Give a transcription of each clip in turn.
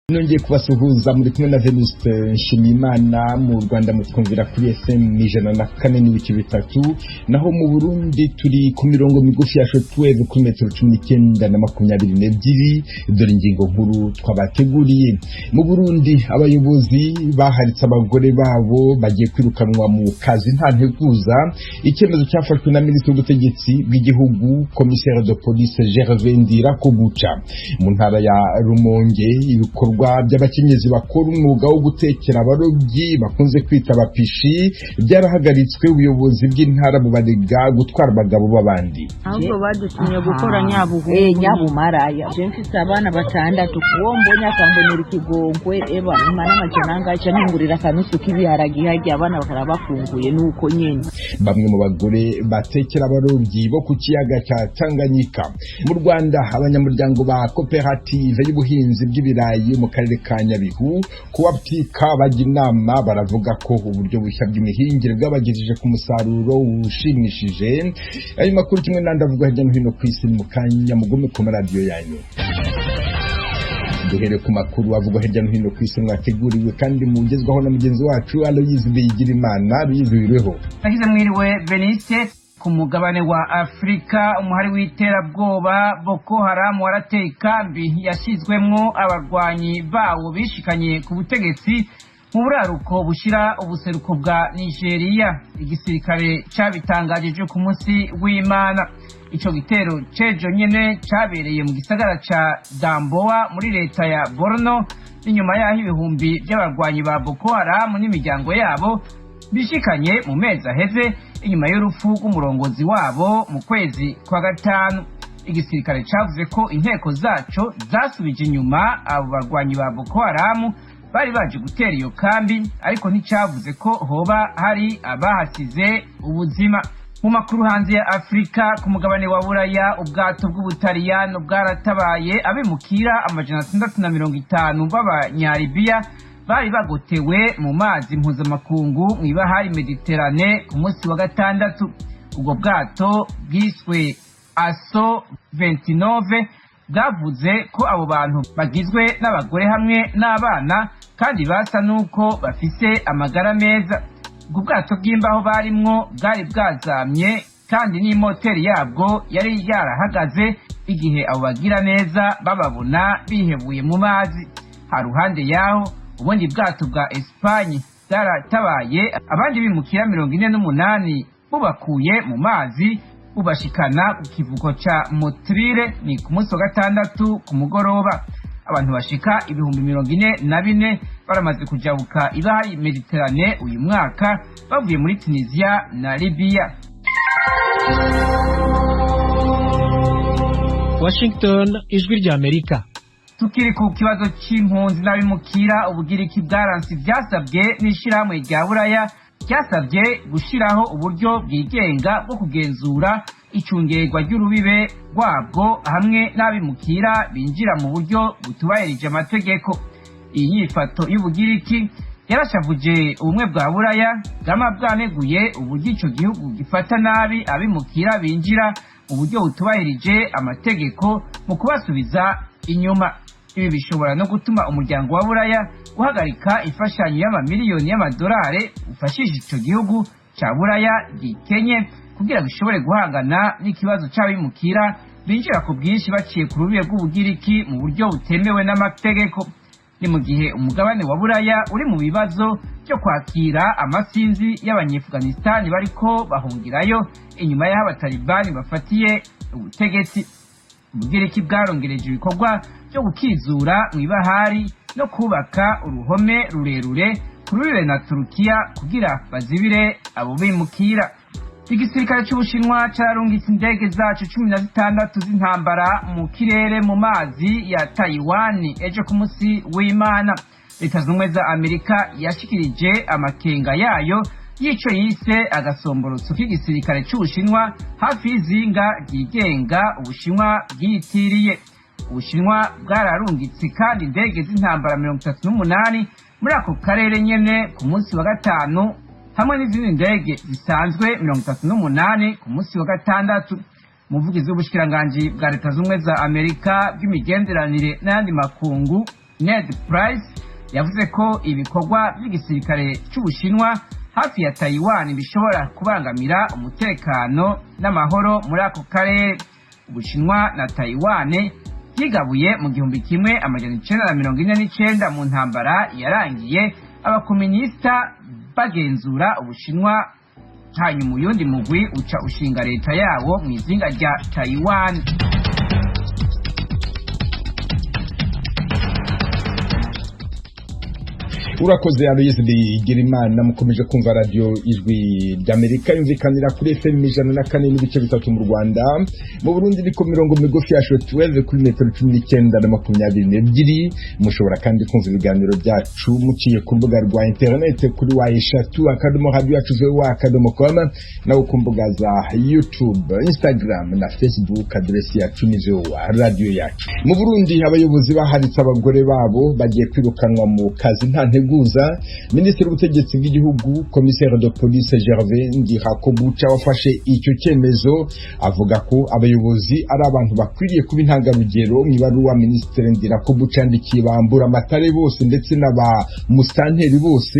Nongeye kubasuhuza, muri kumwe na Venuste Nshimiyimana. Mu Rwanda mutwumvira kuri FM 104.3, naho mu Burundi turi ku mirongo migufi ya shortwave kuri metero 19 na 22. Dore ingingo nkuru twabateguriye. Mu Burundi, abayobozi baharitse abagore babo bagiye kwirukanwa mu kazi nta nteguza. Icyemezo cyafashwe na Minisitiri w'Ubutegetsi bw'Igihugu, Commissaire de Police Gervais Ndirakobuca. Mu ntara ya Rumonge, ibikorwa by'abakenyezi bakora umwuga wo gutekera abarobyi bakunze kwita abapishi byarahagaritswe. Ubuyobozi bw'intara bubarega gutwara abagabo b'abandi. Ahubwo badutumye gukora nyabuhungu. Nyabumaraya. Je mfise abana batandatu. Uwo mbonye akambonera ikigongwe, eba imana amajana angahe, ntungurira akanusu k'ibiharagi harya, abana bakaba bafunguye, nuko nyene. Bamwe mu bagore batekera abarobyi bo ku kiyaga cya Tanganyika. Mu Rwanda, abanyamuryango ba koperative y'ubuhinzi bw'ibirayi mu karere ka Nyabihu, kuwapika, bajya inama, baravuga ko uburyo bushya bw'imihingire bwabagejeje ku musaruro ushimishije. Ayo makuru kimwe n'andi avugwa hirya no hino ku isi mu kanya. Mugume ku maradiyo yanyu. Duhere ku makuru avugwa hirya no hino ku isi, mwateguriwe kandi mugezwaho na mugenzi wacu Aloyizi Bigirimana. Aloyizi, wiriweho? Nagize mwiriwe, Veniste. Ku mugabane wa Afurika, umuhari w'iterabwoba Boko Haram warateye ikambi yashyizwemwo abarwanyi bawo bishikanye ku butegetsi mu buraruko bushira ubuseruko bwa Nigeria. Igisirikare cabitangaje ku munsi w'Imana. Ico gitero cejo nyene cabereye mu gisagara ca Damboa muri leta ya Borno, n'inyuma y'aho ibihumbi by'abarwanyi ba Boko Haram n'imiryango yabo bishikanye mu mezi aheze, inyuma y'urupfu rw'umurongozi wabo mu kwezi kwa gatanu. Igisirikare cavuze ko inteko zaco zasubije inyuma abo barwanyi ba Boko Haram bari baje gutera iyo kambi, ariko nticavuze ko hoba hari abahasize ubuzima. Mu makuru hanze ya Afurika, ku mugabane wa Buraya, ubwato bw'Ubutaliyano bwaratabaye abimukira 650 b'Abanyalibiya bari bagotewe mu mazi mpuzamakungu mu ibahari Mediterane ku munsi wa gatandatu. Ubwo bwato bwiswe Aso 29 bwavuze ko abo bantu bagizwe n'abagore hamwe n'abana, kandi basa n'uko bafise amagara meza. Ubwo bwato bw'imbaho barimwo bwari bwazamye, kandi n'imoteri yabwo yari yarahagaze igihe abo bagira neza bababona bihebuye mu mazi. Haruhande yaho, ubundi bwato bwa Esipanye bwaratabaye abandi bimukira 48, bubakuye mu mazi bubashikana ku kivuko ca Motrire. Ni ku munsi wa gatandatu ku mugoroba. Abantu bashika 44,000 baramaze kujabuka ibahari Mediterane uyu mwaka bavuye muri Tunisia na Libya. Washington, Ijwi ry'Amerika. Tukiri ku kibazo c'impunzi n'abimukira, Ubugiriki bwaranse ivyasabwe n'ishirahamwe rya Buraya ryasabye gushiraho uburyo bwigenga bwo kugenzura icungerwa ry'urubibe rwabwo hamwe n'abimukira binjira mu buryo butubahirije amategeko. Iyi nyifato y'Ubugiriki yarashavuje Ubumwe bwa Buraya, bwama bwaneguye uburyo ico gihugu gifata nabi abimukira binjira mu buryo butubahirije amategeko mu kubasubiza inyuma. Ibi bishobora no gutuma Umuryango wa Buraya guhagarika imfashanyo y'amamiliyoni y'amadolari ufashije ico gihugu ca Buraya gikenye kugira gishobore guhangana n'ikibazo c'abimukira binjira ku bwinshi baciye ku rubibe rw'Ubugiriki mu buryo butemewe n'amategeko. Ni mu gihe umugabane wa Buraya uri mu bibazo byo kwakira amasinzi y'Abanyefuganisitani bariko bahungirayo inyuma y'aho Abatalibani bafatiye ubutegetsi. Ubugiriki bwarongereje ibikorwa byo gukizura mu ibahari no kubaka uruhome rurerure ku rubibe na Turukiya kugira bazibire abo bimukira. Igisirikare c'Ubushinwa cararungitse indege zaco 16 z'intambara mu kirere mu mazi ya Taiwan ejo ku munsi w'Imana. Leta Zunze Ubumwe za Amerika yashikirije amakenga yayo y'ico yise agasomborotso k'igisirikare c'Ubushinwa hafi y'izinga ryigenga Ubushinwa bwiyitiriye. Ubushinwa bwararungitse kandi indege z'intambara 38 muri ako karere nyene ku munsi wa gatanu, hamwe n'izindi ndege zisanzwe 38 ku munsi wa gatandatu. Umuvugizi w'ubushikiranganji bwa Leta Z'Ubumwe za Amerika bw'imigenderanire n'ayandi makungu, Ned Price yavuze ko ibikorwa by'igisirikare cy'Ubushinwa hafi ya Taiwan bishobora kubangamira umutekano n'amahoro muri ako karere. Ubushinwa na Taiwan byigabuye mu 1949 mu ntambara yarangiye abakominisita bagenzura Ubushinwa, hanyuma uyundi mugwi uca ushinga leta yawo mu izinga rya Taiwan. Urakoze Aloyizi Bigirimana. Mukomeje kumva radio Ijwi ry'Amerika yumvikanira kuri FM 104.3 mu Rwanda. Mu Burundi ni ku mirongo migufi ya shortwave kuri metero 19 na 22. Mushobora kandi kumva ibiganiro byacu muciye ku rubuga rwa internet kuri w3.radioyacu.com, naho ku mbuga za YouTube, Instagram na Facebook, adresi yacu ni VOA radio yacu. Mu Burundi abayobozi baharitse abagore babo bagiye kwirukanwa mu kazi nta nteguza. Minisitiri w'ubutegetsi bw'igihugu, commissaire de police Gervais Ndirakobuca, wafashe icyo cyemezo avuga ko abayobozi ari abantu bakwiriye kuba intangarugero. Mu ibaruwa Minisitiri Ndirakobuca yandikiye bambura amatare bose ndetse n'aba musitanteri bose,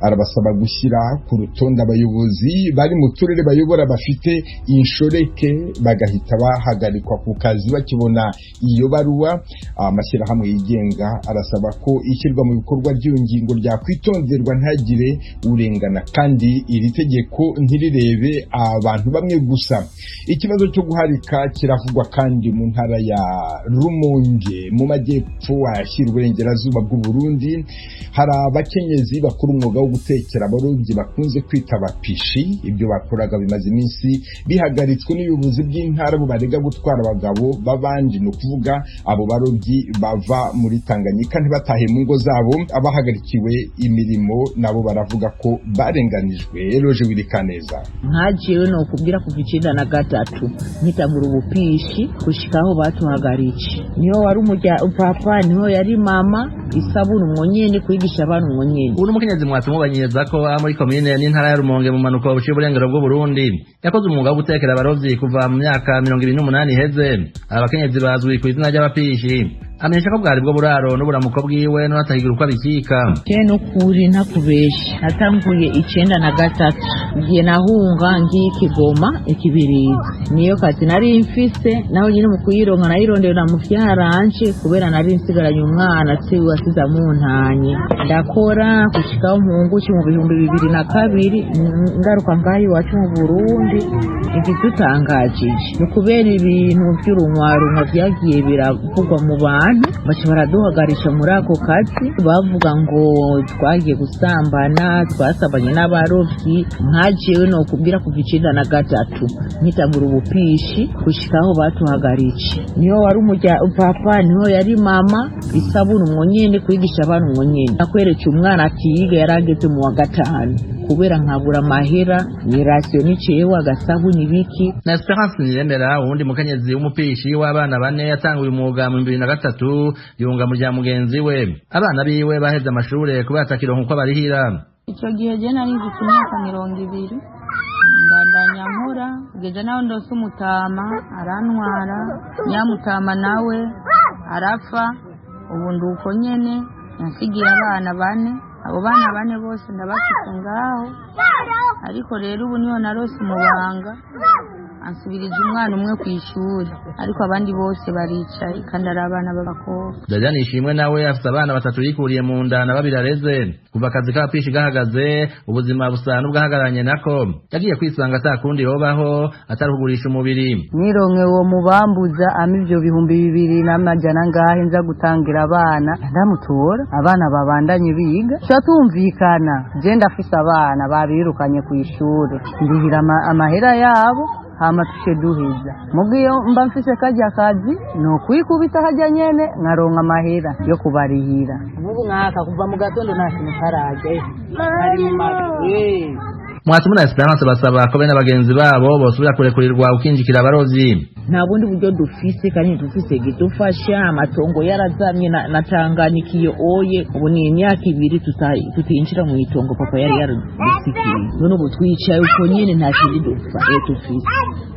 arabasaba gushyira ku rutonde abayobozi bari mu turere bayobora bafite inshoreke, bagahita bahagarikwa ku kazi bakibona iyo baruwa. Amashyirahamwe yigenga arasaba ko ishyirwa mu bikorwa ry'iyo ngingo ryakwitonderwa ntagire urengana, kandi iri tegeko ntirirebe abantu bamwe gusa. Ikibazo cyo guharika kiravugwa kandi mu ntara ya Rumonge mu majyepfo ashyira uburengerazuba bw'u Burundi. Hari abakenyezi bakora umwuga wo gutekera abarobyi bakunze kwita abapishi. Ibyo bakoraga bimaze iminsi bihagaritswe n'ubuyobozi bw'intara bubarega gutwara abagabo b'abandi, ni ukuvuga abo barobyi bava muri Tanganyika ntibatahe mu ngo zabo. Abahagarikiwe imirimo nabo baravuga ko barenganijwe. Eroje Wirikaneza. Nkajewe nokubwira kuva 93 nkitangura ubupishi gushikaho batuhagarike, niho wari papa, niho yari mama, isabuni umwo nyene, kwigisha abana umwo nyene. Ubu n'umukenyezi mwatumubanyiriza ko muri komine n'intara ya Rumonge mu manuko buciye uburengero bw'u Burundi yakoze umwuga wo gutekera abarovyi kuva mu myaka 28 iheze. Aba bakenyezi bazwi ku izina ry'abapishi. Amenyesha ko bwari bwo buraro n'uburamuko bwiwe n'atahigira uko abikika. Je nukuri ntakubesha, natanguye 93 ngiye nahunga ngiye Kigoma ikibirizi, niyo kazi nari mfise, naho nyine mu kuyironka nayirondera na muvyaranje kubera nari nsigaranye umwana siwe asize amuntanye. Ndakora gushikaho mpunguki mu 2002 ngaruka ngaho iwacu mu Burundi. Igidutangajije ni ukubera ibintu vy'urunywarunwa vyagiye biravugwa mu bantu, baca baraduhagarisha muri ako kazi, bavuga ngo twagiye gusambana, twasambanye n'abarovyi. Nkajewe nokubwira kuva 93 nkitangura ubupishi gushikaho batuhagarike, niho wari papa, niho yari mama, isabuni umwo nyene, kwigisha abana umwo nyene. Nakweretse umwana ati yiga yarageze mu wa 5 kubera nkabura amahera ni rasiyo nicewe agasabuni biki. Na Esperance Niremera, uwundi mukenyezi w'umupishi w'abana bane, yatanguye umwuga mu 2003 yunga mu rya mugenzi we. Abana biwe baheze amashure kubera atakironka uko abarihira. Ico gihe je nari mfise imyaka 20, mbandanya nkora kugeza naho ndose umutama arantwara, nyamutama nawe arapfa. Ubu nduko nyene yansigiye abana bane, abo bana bane bose ndabafite ngaho. Ariko rero ubu niho narose umubanga ansubirije umwana umwe ku ishuri, ariko abandi bose baricaye kandi ari abana b'abakobwa. Dariane Ishimwe nawe afite abana batatu yikuriye mu nda na babiri areze. Kuva akazi k'abapishi gahagaze, ubuzima busa n'ubwahagararanye nako. Yagiye kwisanga atakundi yobaho atari kugurisha umubiri. Nironke uwo mubambuza ama ivyo 2500 ngahe nza gutangira abana, ndamutora abana babandanye biga. Tuca tumvikana, je ndafise abana babirukanye ku ishuri, ndihira amahera yabo hama tushe duheza. Mugiyo mba mfise kajya kazi no kwikubita hajya nyene nkaronka amahera yo kubarihira. Nk'ubu mwaka kuva mu gatondo nta kintu karaje ari mu mazu. Mwatimu na Esperance basaba ko bene bagenzi babo bosubira kurekurirwa ukinjikira abarovyi. Nta bundi buryo dufise, kandi dufise gidufasha. Amatongo yarazamye na Tanganyika iyo oye. Ubu ni imyaka 2 tutinjira mu itongo papa yari yaradusikiye. None ubu twicaye uko nyene, nta kindi dupfa dufise.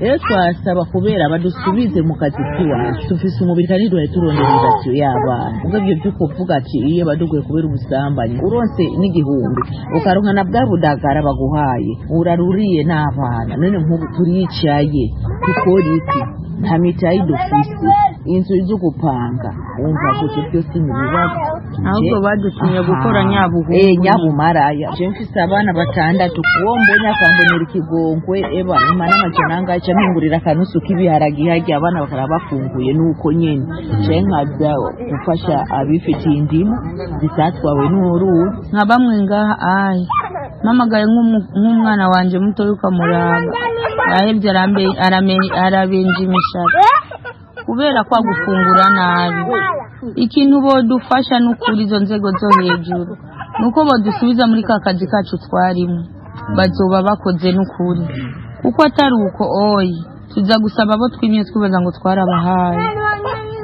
Rero twasaba kubera badusubize mu kazi k'iwacu. Dufise umubiri kandi duhari turondera inzasiyo y'abana. Ubwo ibyo byo kuvuga ati iyo baduguye kubera ubusambanyi, uronse n'igihumbi ukaronka na bwa budagara baguhaye, uraruriye n'abana. None nk'ubu turicaye, dukora iki? Nta mitayi dufise, inzu zo gupanga, wumva gutyo byose ni ibibazo. Ahubwo badutumye gukora nyabuhungu. Nyabumaraya. Je mfise abana 6, uwo mbonye akambonera ikigongwe, eba imana amajana angahe, ca mpingurira akanusu k'ibiharage harya, abana bakaba bafunguye. Nuko nyene ce nkaza gufasha abifitiye indimu zitatwawe n'uruzi. Nka bamwe ngaha ayi mpamagaye nk'umwana wanje mutoya ukamuraba, arahevye arabenja imishara kubera kwa gufungura nabi. Ikintu bodufasha n'ukuri izo nzego zo hejuru nuko bodusubiza muri ka kazi kacu twarimo, bazoba bakoze n'ukuri, kuko atari uko oyi tuza gusaba abo twimye twibaza ngo twarabahaye.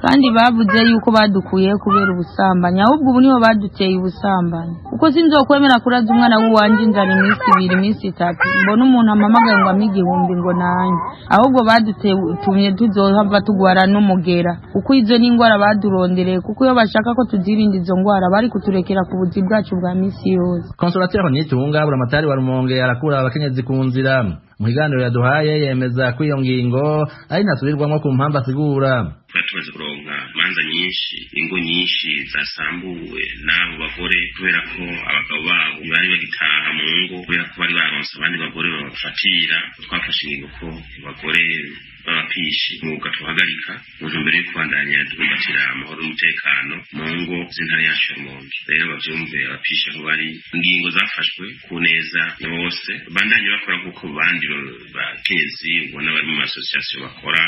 Kandi bavuze yuko badukuyeho kubera ubusambanyi, ahubwo ubu niho baduteye ubusambanyi, kuko sinzokwemera kuraza umwana w'uwanje inzara iminsi 2, iminsi 3, mbona umuntu ampamagaye ngo ampe 1000 ngo nanjye. Ahubwo badutumye tuzohava tugwara n'umugera, kuko izo ni ingwara badurondereye, kuko iyo bashaka ko tuzirinda izo ngwara bari kuturekera ku buzi bwacu bwa misi yose. Consolateur Nitunga, buramatari wa Rumonge, arakura abakenyezi ku nzira. Mu kiganiro yaduhaye yemeza ko iyo ngingo ari ntasubirwamwo ku mpamvu asigura. Tumaze kuronka imanza nyinshi, ingo nyinshi zasambuwe n'abo bagore kubera ko abagabo babo bari bagitaha mu ngo, kubera ko bari baronse abandi bagore babafatira. Twafashe ingingo ko abagore b'abapishi umwuga tuhagarika mu ntumbero yo kubandanya tubumbatira amahoro n'umutekano mu ngo z'intara yacu ya Rumonge. Rero bavyumve abapishi aho bari, ingingo zafashwe ku neza ya bose, bandanye bakora nk'uko bandi bakenyezi ubona bari mu masosiyasiyo bakora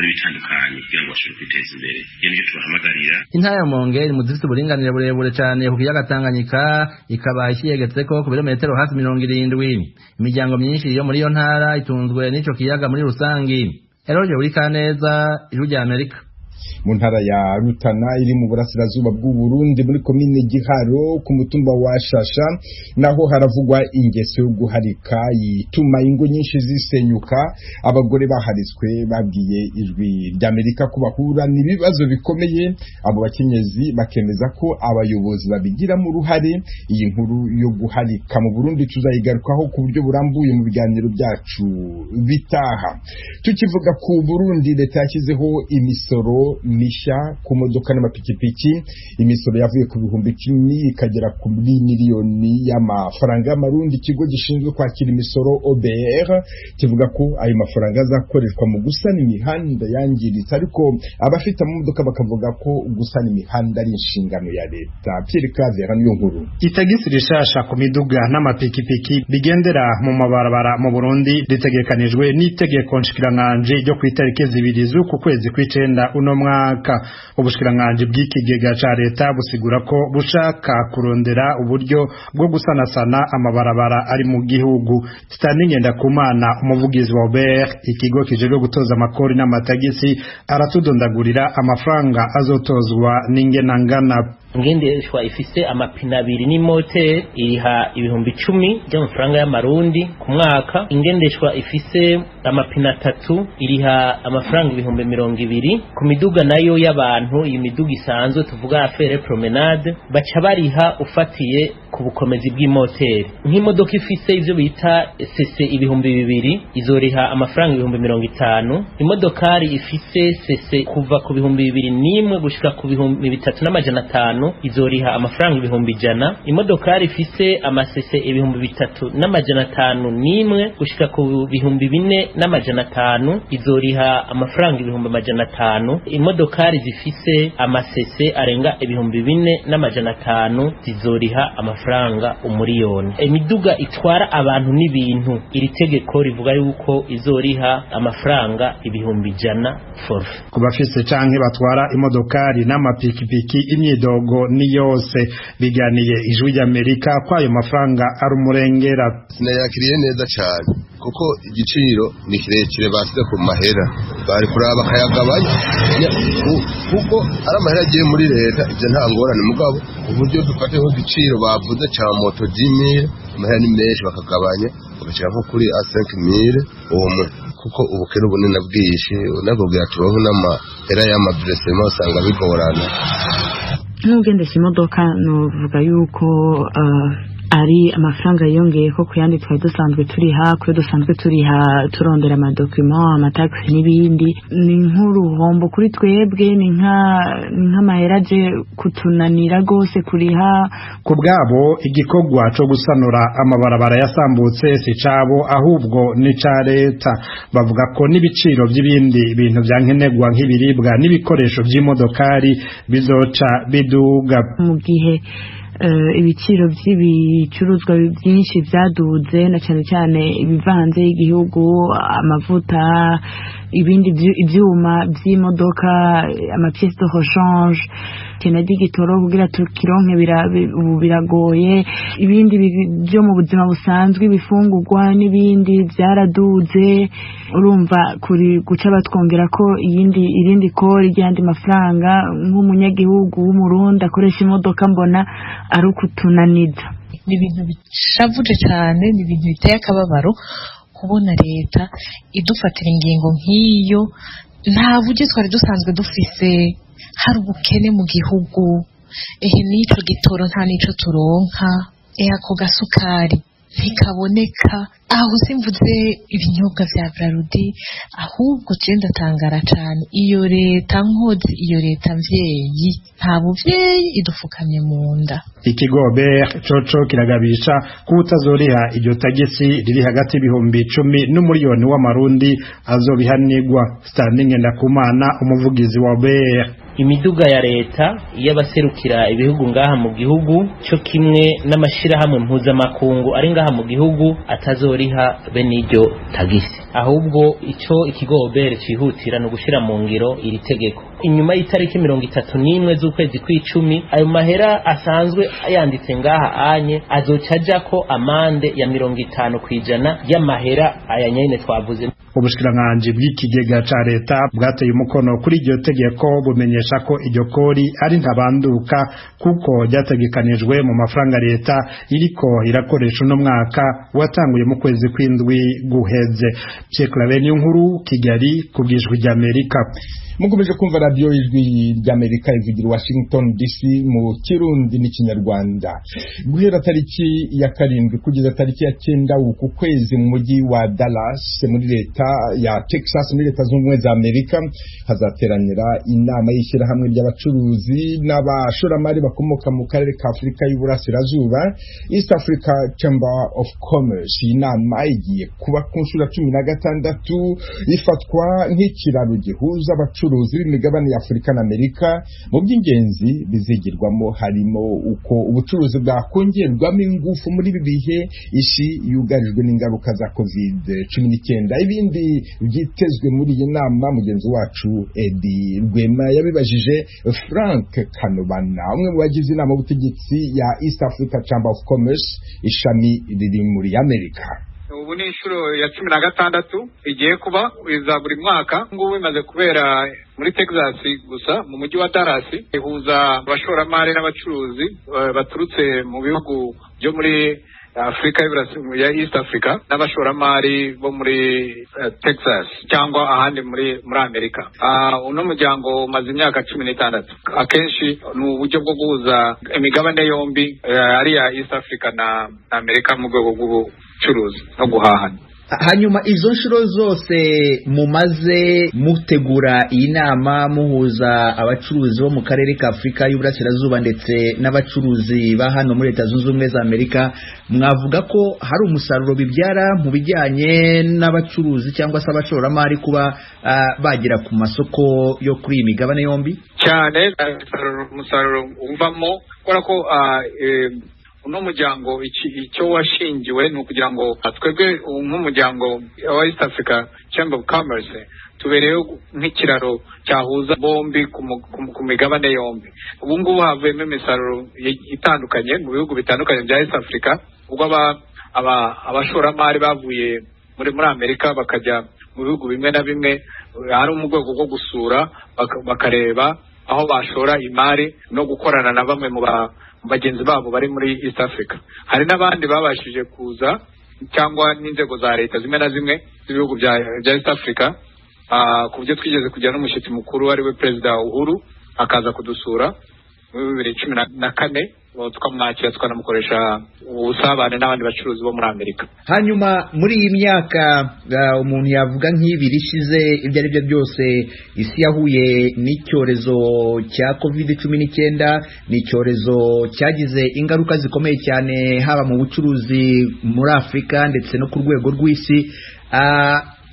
ibitandukanye kugira ngo bashobore kwiteza imbere. Iyo nivyo tubahamagarira. Intara ya Rumonge iri mu zifite uburinganire burebure cane ku kiyaga Tanganyika, ikaba ikiyegetseko ku birometero hafi 70. Imiryango myinshi yo muri iyo ntara itunzwe n'ico kiyaga muri rusangi. Eroje Burikaneza, Ijwi rya Amerika. Mu ntara ya Rutana iri mu burasirazuba bw'u Burundi, muri komine Giharo ku mutumba wa Shasha, naho haravugwa ingeso yo guharika ituma ingo nyinshi zisenyuka. Abagore baharitswe babwiye Ijwi rya Amerika ko bahura n'ibibazo bikomeye. Abo bakenyezi bakemeza ko abayobozi babigiramo uruhare. Iyi nkuru yo guharika mu Burundi tuzayigarukaho ku buryo burambuye mu biganiro byacu bitaha. Tukivuga ku Burundi, leta yashyizeho imisoro mishya ku modoka n'amapikipiki. Imisoro yavuye ku 10,000 ikagera kuri miliyoni y'amafaranga y'amarundi. Ikigo gishinzwe kwakira imisoro OBR kivuga ko ayo mafaranga azakoreshwa mu gusana imihanda yangiritse, ariko abafite amamodoka bakavuga ko gusana imihanda ari inshingano ya leta. Pierre Claver niyo nkuru. Itagisi rishasha ku miduga n'amapikipiki bigendera mu mabarabara mu Burundi ritegekanijwe n'itegeko nshikiranganji ryo ku itariki 2 z'uku kwezi kw'icenda uno mwaka. Ubushikiranganji bw'ikigega ca leta busigura ko bushaka kurondera uburyo bwo gusanasana amabarabara ari mu gihugu. Stanley Ngendakumana, umuvugizi wa OBR, ikigo kijejwe gutoza amakori n'amatagisi, aratudondagurira amafaranga azotozwa n'ingenangana. Ingendeshwa ifise amapine 2 n'imoteri iriha 10,000 by'amafaranga y'amarundi ku mwaka. Ingendeshwa ifise amapine 3 iriha amafaranga 20,000. Ku miduga nayo y'abantu, iyi miduga isanzwe tuvuga affaire promenade, baca bariha ufatiye ku bukomezi bw'imoteri. Nk'imodoka ifise ivyo bita CC 2000 izoriha amafaranga 50,000. Imodokari ifise CC kuva ku 2001 gushika ku 3500 izoriha amafaranga 100,000. Imodokari ifise amasese 3501 gushika ku 4500 izoriha amafaranga 500,000. Imodokari zifise amasese arenga 4500 zizoriha amafaranga 1,000,000. Imiduga itwara abantu n'ibintu, iri tegeko rivuga yuko izoriha amafaranga 100,000 forfait. Ku bafise canke batwara imodokari n'amapikipiki, imyidogo ni yose. Biganiye Ijwi ry'Amerika ko ayo mafaranga ari umurengera. Sinayakiriye neza cyane Kuko igiciro ni kirekire basize ku mahera, bari kuraba bakayagabanya, kuko ari amahera agiye muri leta, ibyo nta ngorane. Mugabo uburyo dufateho igiciro bavuze ca moto 10 000, amahera ni menshi, bakagabanya bagashyira nko kuri a 5000 umwe, kuko ubukene ubunini bwinshi nabwo tubaho n'amahera y'amaversement usanga bigorana. Nk'ugendesha imodoka, nuvuga yuko ari amafaranga yiyongeye ko ku yandi twari dusanzwe turiha, kuyo dusanzwe turiha turondera amadocuments, amataxes n'ibindi. Ni nk'uruhombo kuri twebwe, ni nk'amahera aje kutunanira rwose kuriha. Ku bwabo, igikorwa co gusanura amabarabara yasambutse si cabo, ahubwo ni ca leta. Bavuga ko n'ibiciro by'ibindi bintu vya nkenerwa nk'ibiribwa n'ibikoresho vy'imodokari bizoca biduga. Mu gihe ibiciro by'ibicuruzwa byinshi byaduze, na cyane cyane ibiva hanze y'igihugu, amavuta, ibindi ibyuma by'imodoka, amapièces de rechange, kena ry'igitoro kugira tukironke ubu biragoye, ibindi byo mu buzima busanzwe, ibifungurwa n'ibindi byaraduze. Urumva kuri guca batwongera ko iyindi irindi kori ry'andi mafaranga, nk'umunyagihugu w'Umurundi akoresha imodoka, mbona ari ukutunaniza. Ni ibintu bishavuje cyane, ni ibintu biteye akababaro kubona leta idufatira ingingo nk'iyo. Nta buryo twari dusanzwe dufise, hari ubukene mu gihugu. Ehe, n'ico gitoro nta n'ico turonka, ehe, ako gasukari ntikaboneka, aho simvuze ibinyobwa vya Brarudi. Ahubwo je ndatangara cane iyo leta nkozi, iyo leta mvyeyi, nta buvyeyi, idufukamye mu nda. Ikigo OBR coco kiragabisha ko utazoriha iryo tagisi riri hagati y'10,000 n'umuriyoni w'amarundi azobihanirwa. Stanley Ngendakumana, umuvugizi wa OBR. Imiduga ya leta y'abaserukira ibihugu ngaha mu gihugu, cyo kimwe n'amashirahamwe mpuzamakungu ari ngaha mu gihugu, atazoriha bene iryo tagisi. Ahubwo ico ikigo OBR cihutira ni ugushira mu ngiro iri tegeko inyuma y'itariki 31 z'ukwezi kw'icumi. Ayo mahera asanzwe yanditse ngaha anye azoca ajako amande ya 50% y'amahera aya nyene twavuze. Ubushikiranganji bw'ikigega ca leta bwateye umukono kuri iryo tegeko bumenyesha ko iryo kori ari ntabanduka, kuko ryategekanijwe mu mafaranga leta iriko irakoresha uno mwaka watanguye mu kwezi kw'indwi guheze. Pierre Claver Niyonkuru, Kigali, ku bw'Ijwi ry'Amerika. Mukomeje kumva radiyo Ijwi ry'Amerika ivugira Washington DC mu Kirundi n'Ikinyarwanda. Guhera tariki ya 7 kugeza tariki ya 9 uku kwezi, mu mujyi wa Dallas muri leta ya Texas muri Leta Zunze Ubumwe za Amerika, hazateranira inama y'ishyirahamwe ry'abacuruzi n'abashoramari bakomoka mu karere ka Afurika y'Uburasirazuba, East Africa Chamber of Commerce. Iyi nama igiye kuba ku nshuro ya 16, ifatwa nk'ikiraro gihuza abacuruzi b'imigabane ya Afurika na Amerika. Mu by'ingenzi bizigirwamo harimo uko ubucuruzi bwakongerwamo ingufu muri ibi bihe isi yugarijwe n'ingaruka za COVID-19. Ibindi byitezwe muri iyi nama, mugenzi wacu Edi Rwema yabibajije Frank Kanobana, umwe mu bagize inama y'ubutegetsi ya East Africa Chamber of Commerce, ishami riri muri Amerika. Ubu ni inshuro ya 16 igiye kuba, iza buri mwaka. Ngubu imaze kubera muri Texas gusa, mu mujyi wa Dallas. Ihuza abashoramari n'abacuruzi baturutse mu bihugu byo muri Afurika ya East Africa n'abashoramari bo muri Texas cyangwa ahandi muri Amerika. Uno muryango umaze imyaka 16. Akenshi ni uburyo bwo guhuza imigabane yombi, ari iya East Africa na Amerika, mu rwego rw'ubucuruzi no guhahana. Hanyuma izo nshuro zose mumaze mutegura iyi nama, muhuza abacuruzi bo mu karere ka Afurika y'Uburasirazuba ndetse n'abacuruzi ba hano muri Leta Zunze Ubumwe za Amerika, mwavuga ko hari umusaruro bibyara mu bijyanye n'abacuruzi cyangwa se abashoramari kuba bagera ku masoko yo kuri iyi migabane yombi? Cyane, umusaruro uvamo, kubera ko uno muryango icyo washingiwe ni ukugira ngo twebwe nk'umuryango wa East Africa Chamber of Commerce tubereyeho nk'ikiraro cyahuza bombi ku migabane yombi. Ubu ngubu havuyemo imisaruro itandukanye mu bihugu bitandukanye bya East Africa, ubwo abashoramari bavuye muri Amerika, bakajya mu bihugu bimwe na bimwe, ari mu rwego rwo gusura, bakareba aho bashora imari no gukorana na bamwe mu bagenzi babo bari muri East Africa. Hari n'abandi babashije kuza, cyangwa n'inzego za leta zimwe na zimwe z'ibihugu bya East Africa, ku buryo twigeze kujya n'umushyitsi mukuru ari we Perezida Uhuru, akaza kudusura muri 2014, tukamwakira, tukanamukoresha ubusabane n'abandi bacuruzi bo muri Amerika. Hanyuma muri iyi myaka umuntu yavuga nk'ibiri ishize, ibyo ari byo byose isi yahuye n'icyorezo cya COVID-19. Ni icyorezo cyagize ingaruka zikomeye cyane, haba mu bucuruzi muri Afurika ndetse no ku rwego rw'isi.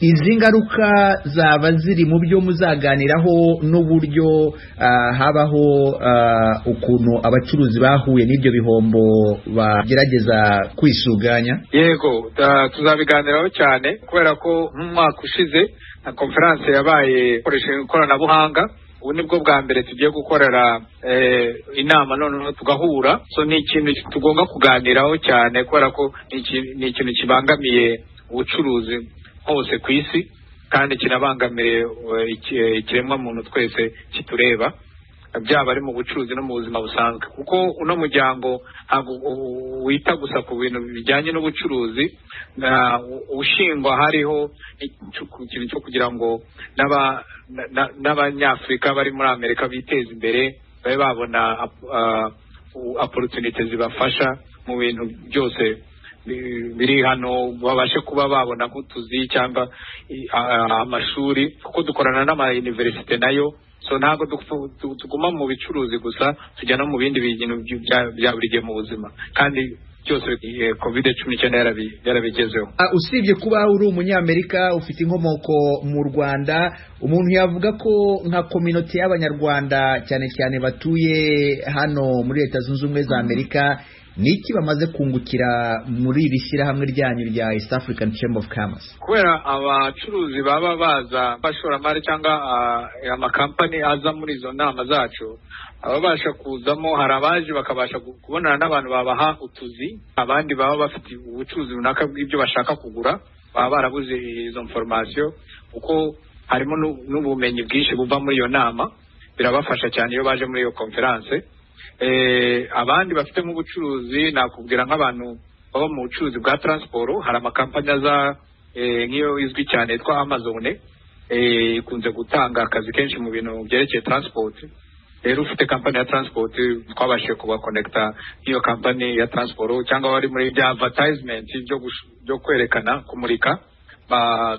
Izi ngaruka zaba ziri mu byo muzaganiraho, n'uburyo habaho ukuntu abacuruzi bahuye n'ibyo bihombo bagerageza kwisuganya? Yego, tuzabiganiraho cyane, kubera ko nk'umwaka ushize na konferanse yabaye ikoresheje ikoranabuhanga. Ubu nibwo bwa mbere tugiye gukorera inama noneho tugahura. So ni ikintu tugomba kuganiraho cyane, kubera ko ni ikintu kibangamiye ubucuruzi hose ku isi, kandi kinabangamiye ikiremwamuntu twese kitureba, byaba ari mu bucuruzi no mu buzima busanzwe, kuko uno muryango ntabwo wita gusa ku bintu bijyanye n'ubucuruzi. Ushingwa hariho ikintu cyo kugira ngo n'Abanyafurika bari muri Amerika biteze imbere, babe babona opportunity zibafasha mu bintu byose biri hano, babashe kuba babona nk'utuzi cyangwa amashuri, kuko dukorana n'ama-université nayo. So ntabwo tuguma mu bicuruzi gusa, tujya no mu bindi bintu bya buri gihe mu buzima, kandi byose COVID-19 yarabigezeho. Usibye kuba uri Umunyamerika ufite inkomoko mu Rwanda, umuntu yavuga ko nka communauté y'Abanyarwanda, cyane cyane batuye hano muri Leta Zunze Ubumwe za Amerika, niki bamaze kungukira muri iri shyirahamwe ryanyu rya East African Chamber of Commerce? Kubera abacuruzi baba baza, abashoramari cyangwa amakampani aza muri izo nama zacu, ababasha kuzamo, hari abaje bakabasha kubonana n'abantu babaha utuzi, abandi baba bafite ubucuruzi runaka bw'ibyo bashaka kugura, baba barabuze izo information, kuko harimo n'ubumenyi bwinshi buva muri iyo nama. Birabafasha cyane iyo baje muri iyo conference. Abandi bafite nk'ubucuruzi, nakubwira nk'abantu baba mu bucuruzi bwa transport, hari amakampani aza, nk'iyo izwi cyane yitwa Amazon, ikunze gutanga akazi kenshi mu bintu byerekeye transport. Rero ufite kampani ya transport, twabashije kubakonekita nk'iyo kampani ya transport, cyangwa bari muri bya advertisement byo kwerekana, kumurika,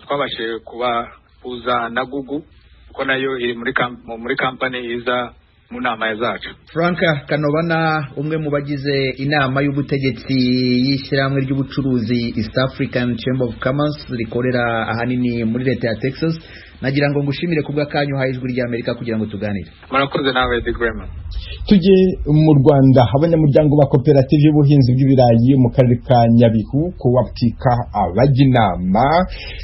twabashije kubahuza na Google, kuko nayo iri muri kampani iza mu nama zacu. Frank Kanobana, umwe mu bagize inama y'ubutegetsi y'ishyirahamwe ry'ubucuruzi East African Chamber of Commerce, rikorera ahanini muri leta ya Texas, nagira ngo ngushimire kubwa kanyu uhaye Ijwi rya Amerika kugira ngo tuganire. Murakoze nawe, Edi Rwema. Tujye mu Rwanda. Abanyamuryango ba koperative y'ubuhinzi bw'ibirayi mu karere ka Nyabihu, Coaptica, abajya inama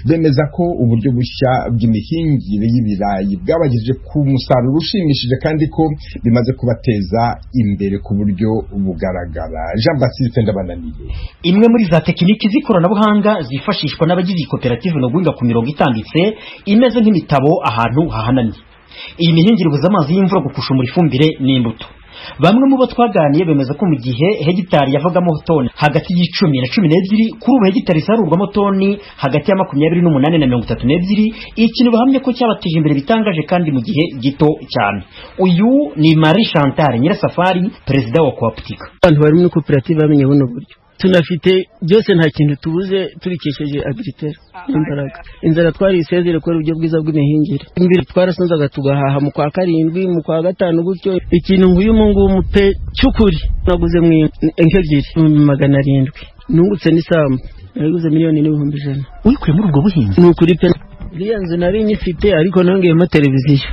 bemeza ko uburyo bushya bw'imihingire y'ibirayi bwabagejeje ku musaruro ushimishije, kandi ko bimaze kubateza imbere ku buryo bugaragara. Jean Baptiste Ndabananiye. Imwe muri za tekiniki z'ikoranabuhanga zifashishwa n'abagize iyi koperative ni uguhinga ku mirongo itambitse imeze nk'imitabo ahantu hahanamye. Iyi mihingire ibuza amazi y'imvura gukushumura ifumbire n'imbuto. Bamwe mu bo twaganiye bemeza ko mu gihe hegitari yavagamo toni hagati y'10 na 12, kuri ubu hegitari isarurwamo toni hagati ya 28 na 32, ikintu bahamya ko cyabateje imbere bitangaje kandi mu gihe gito cyane. Uyu ni Marie Chantal Nyirasafari, perezida wa Coaptica. Abantu bari muri koperative bamenye buno buryo, tunafite byose, nta kintu tubuze, turikesheje Agritel n'imbaraga. Inzara twarisezere kubera uburyo bwiza bw'imihingire. Imbere twarasonzaga, tugahaha mu kwa karindwi, mu kwa gatanu gutyo. Ikintu nguyu ngumu pe cy'ukuri, naguze mu inka ebyiri 700,000, nungutse n'isambu nayiguze 1,100,000. Wikuye muri ubwo buhinzi? Ni ukuri pe, iriya nzu nari nyifite, ariko nongeyemo televiziyo.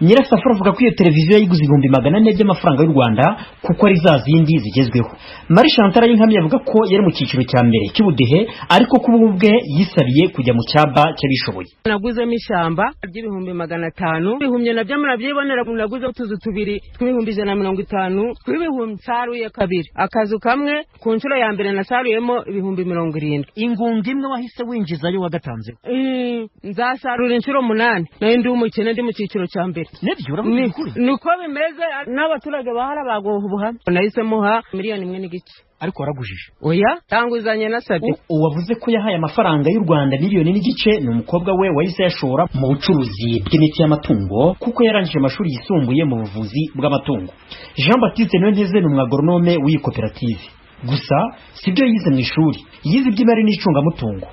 Nyirasafari avuga ko iyo televiziyo yayiguze 400,000 by'amafaranga y'u Rwanda, kuko ari za zindi zigezweho. Marie Chantal Yinkamiye avuga ko yari mu cyiciro cya mbere cy'ubudehe, ariko ko ubu bwe yisabiye kujya mu cyaba cy'abishoboye. Naguzemo ishyamba ry'ibihumbi 500, ibihumyo nabyo murabyibonera. Naguze utuzu tubiri tw'150,000 tw'ibihumbi, nsaruye kabiri akazu kamwe. Ku nshuro ya mbere nasaruyemo 70,000. Ingunga imwe wahise winjizayo wagatanzeho? Nzasarura inshuro 8. Nayo ndi umukene, ndi mu cyiciro cya mbere. Nibyo, uravuga ukuri. Niko bimeze, n'abaturage bahara baguha ubuhamya. Nahise muha 1.5 miliyoni. Ariko waragujije? Oya, tanguzanye nasabye. Uwavuze ko yahaye amafaranga y'u Rwanda 1.5 miliyoni ni umukobwa we wahise yashora mu bucuruzi bw'imiti y'amatungo, kuko yarangije amashuri yisumbuye mu buvuzi bw'amatungo. Jean Baptiste Niyonteze ni umwagoronome w'iyi koperative. Gusa sibyo yize mu ishuri, yize iby'imari n'icungamutungo.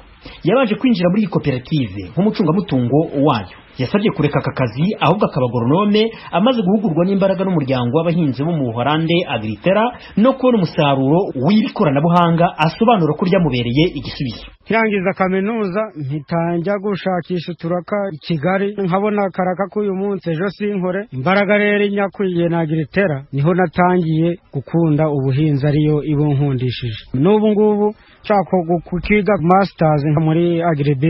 Yabanje kwinjira muri iyi koperative nk'umucungamutungo wayo. Yasabye kureka aka kazi ahubwo akaba agoronome, amaze guhugurwa n'imbaraga n'umuryango w'abahinzi bo mu Buholande Agriterra, no kubona umusaruro w'iri koranabuhanga asobanura ko ryamubereye igisubizo. Nkirangiza kaminuza mpita njya gushakisha uturaka i Kigali, nkabona akaraka k'uyu munsi, ejo sinkore. Imbaraga rero inyakwiye na Agriterra, niho natangiye gukunda ubuhinzi, ariyo ibunkundishije n'ubu ngubu nshaka kukiga masters muri agribusiness.